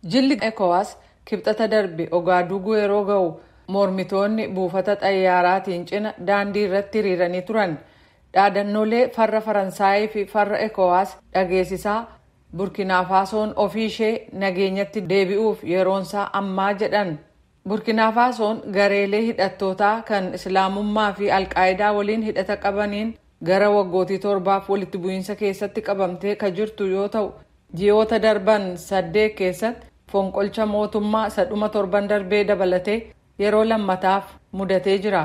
Jilli ECOWAS Kibxata darbe Ogaaduuguu yeroo ga'u, mormitoonni buufata xayyaaraatiin cina daandii irratti hiriiranii turan. Dhaadannoolee farra Faransaayii fi farra ECOWAS dhageessisaa, Burkinaa Faasoon ofii ishee nageenyatti deebi'uuf yeroonsaa ammaa jedhan. Burkinaa Faasoon gareelee hidhattootaa kan Islaamummaa fi Alqaayidaa waliin hidhata qabaniin gara waggootii 7f walitti bu'iinsa keessatti qabamtee ka jirtu yoo ta'u, ji'oota darban 8 keessatti fonqolcha mootummaa isa dhuma torban darbee dabalatee yeroo lammataaf mudatee jira.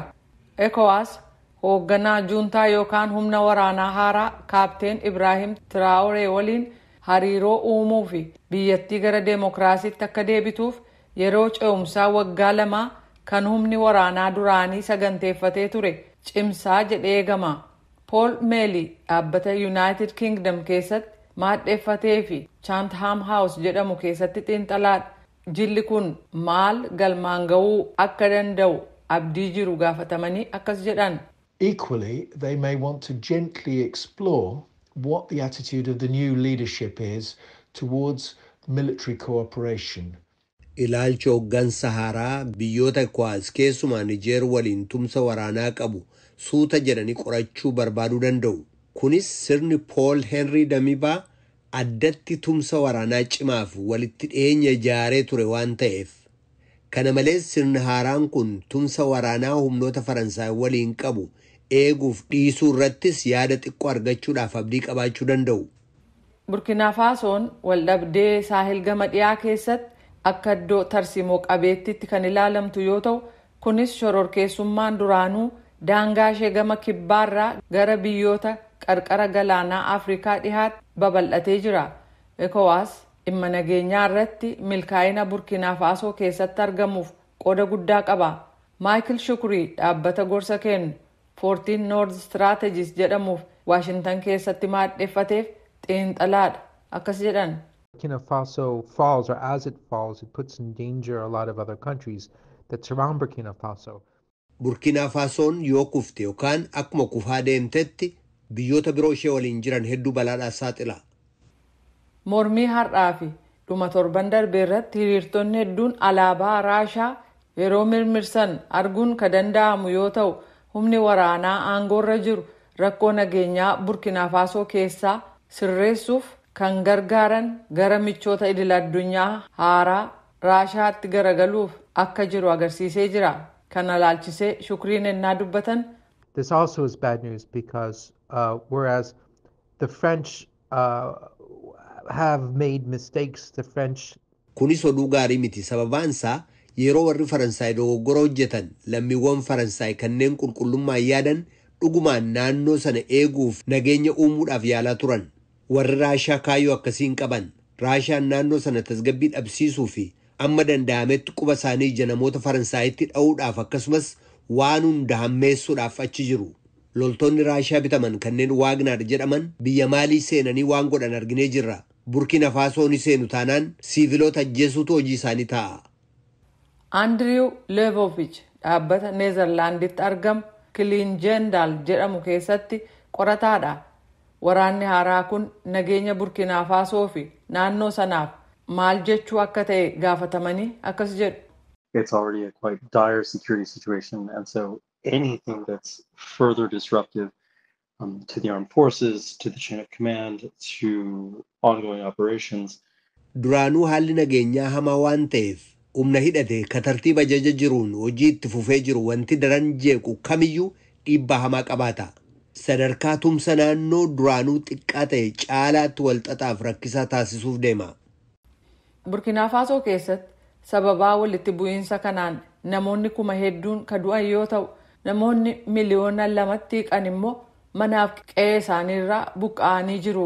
ECOWAS hoogganaa juuntaa yookaan humna waraanaa haaraa Kaapteen Ibraahim Tiraawuree waliin hariiroo uumuu fi biyyattii gara deemokiraasiitti akka deebituuf yeroo ce'umsaa waggaa 2 kan humni waraanaa duraanii saganteeffatee ture cimsaa jedhee eegama. Pool Meeli dhaabbata United Kingdom keessatti maadheeffatee fi Chatham House jedhamu keessatti xiinxalaadha. Jilli kun maal galmaan ga'uu akka danda'u abdii jiru gaafatamanii akkas jedhan. Equally, they may want to gently explore what the attitude of the new leadership is towards military cooperation. Ilaalcha hooggansa haaraa biyyoota ECOWAS, keessumaa Nijeer waliin tumsa waraanaa qabu suuta jedhanii qorachuu barbaaduu danda'u. Kunis sirni Pool Henry Damibaa addatti tumsa waraanaa cimaaf walitti dhiyeenya ijaaree ture waan ta'eef. Kana malees, sirni haaraan kun tumsa waraanaa humnoota Faransaay waliin qabu eeguuf dhiisuu irrattis yaada xiqqoo argachuudhaaf abdii qabaachuu danda'u. Burkina Faasoon waldhabdee Saahil gama dhiyaa keessatti akka iddoo tarsiimoo qabeettitti kan ilaalamtu yoo ta'u, kunis shororkeessummaan duraanuu daangaa ishee gama kibbaarraa gara biyyoota qarqara galaanaa Afrikaa dhihaatti babal'atee jira. ECOWAS dhimma nageenyaa irratti milkaa'ina Burkina Faasoo keessatti argamuuf qooda guddaa qaba. Maayikil Shukurii dhaabbata gorsa kennu 14 North Strategies jedhamuuf Waashintan keessatti maadheeffateef xiinxalaadha. Akkas jedhan. Burkina Faso falls, or as it falls, it puts in danger a lot of other countries that surround Burkina Faso. Burkina Faasoon yoo kufte yookaan akkuma kufaa deemtetti, biyyoota biroo ishee waliin jiran hedduu balaadhaaf saaxila. Mormii har'aa fi dhuma torban darbee irratti hiriirtonni hedduun alaabaa Raashaa yeroo mirmirsan arguun ka danda'amu yoo ta'u, humni waraanaa aangoorra jiru rakkoo nageenyaa Burkina Faasoo keessaa sirreessuuf kan gargaaran gara michoota idil addunyaa haaraa Raashaatti garagaluuf akka jiru agarsiisee jira. Kana laalchisee Shukriin ennaa dubbatan. This also is bad news because whereas the French have made mistakes, the French Kunis oduu gaarii miti, sababaansaa yeroo warri Faransaay dogoggora hojjetan, lammiiwwan Faransaay kanneen qulqullummaan yaadan dhugumaan naannoo sana eeguuf nageenya uumuudhaaf yaalaa turan. Warri Raashaa kaayyoo akkasii hin qaban. Raashaan naannoo sana tasgabbii dhabsiisuu fi amma danda'ametti quba isaanii ija namoota Faransaayitti dha'uudhaaf, akkasumas waan hunda hammeessuudhaaf achi jiru. Loltoonni Raashaa bitaman kanneen Waagnaar jedhaman biyya Maalii seenanii waan godhan arginee jirra. Burkina Faasoo ni seenu taanaan siiviloota ajjeesuutu hojii isaanii ta'a. Andiriw Leevovich dhaabbata Neezerlaanditti argamu Kiliinjendaal jedhamu keessatti qorataadha. Waraanni haaraa kun nageenya Burkinaa Faasoo fi naannoo sanaaf maal jechuu akka ta'e gaafatamanii akkas jedhu. It's already a quite dire security situation, and so anything that's further disruptive to the armed forces, to the chain of command, to ongoing operations. Duraanuu haalli nageenyaa hamaa waan ta'eef, humna hidhate ka tartiiba ajaja jiruun hojii itti fufee jiru wanti daran jeequ kamiyyuu dhiibbaa hamaa qabaata. Sadarkaa tumsa naannoo duraanuu xiqqaa ta'e caalaatti walxaxaaf rakkisaa taasisuuf deema. Burkinaa Faasoo keessatti sababaa walitti bu'iinsa kanaan namoonni kuma hedduun ka du'an yoo ta'u, namoonni 2 miliyoonatti hiqan immoo manaaf qe'ee isaaniirraa buqqa'anii jiru.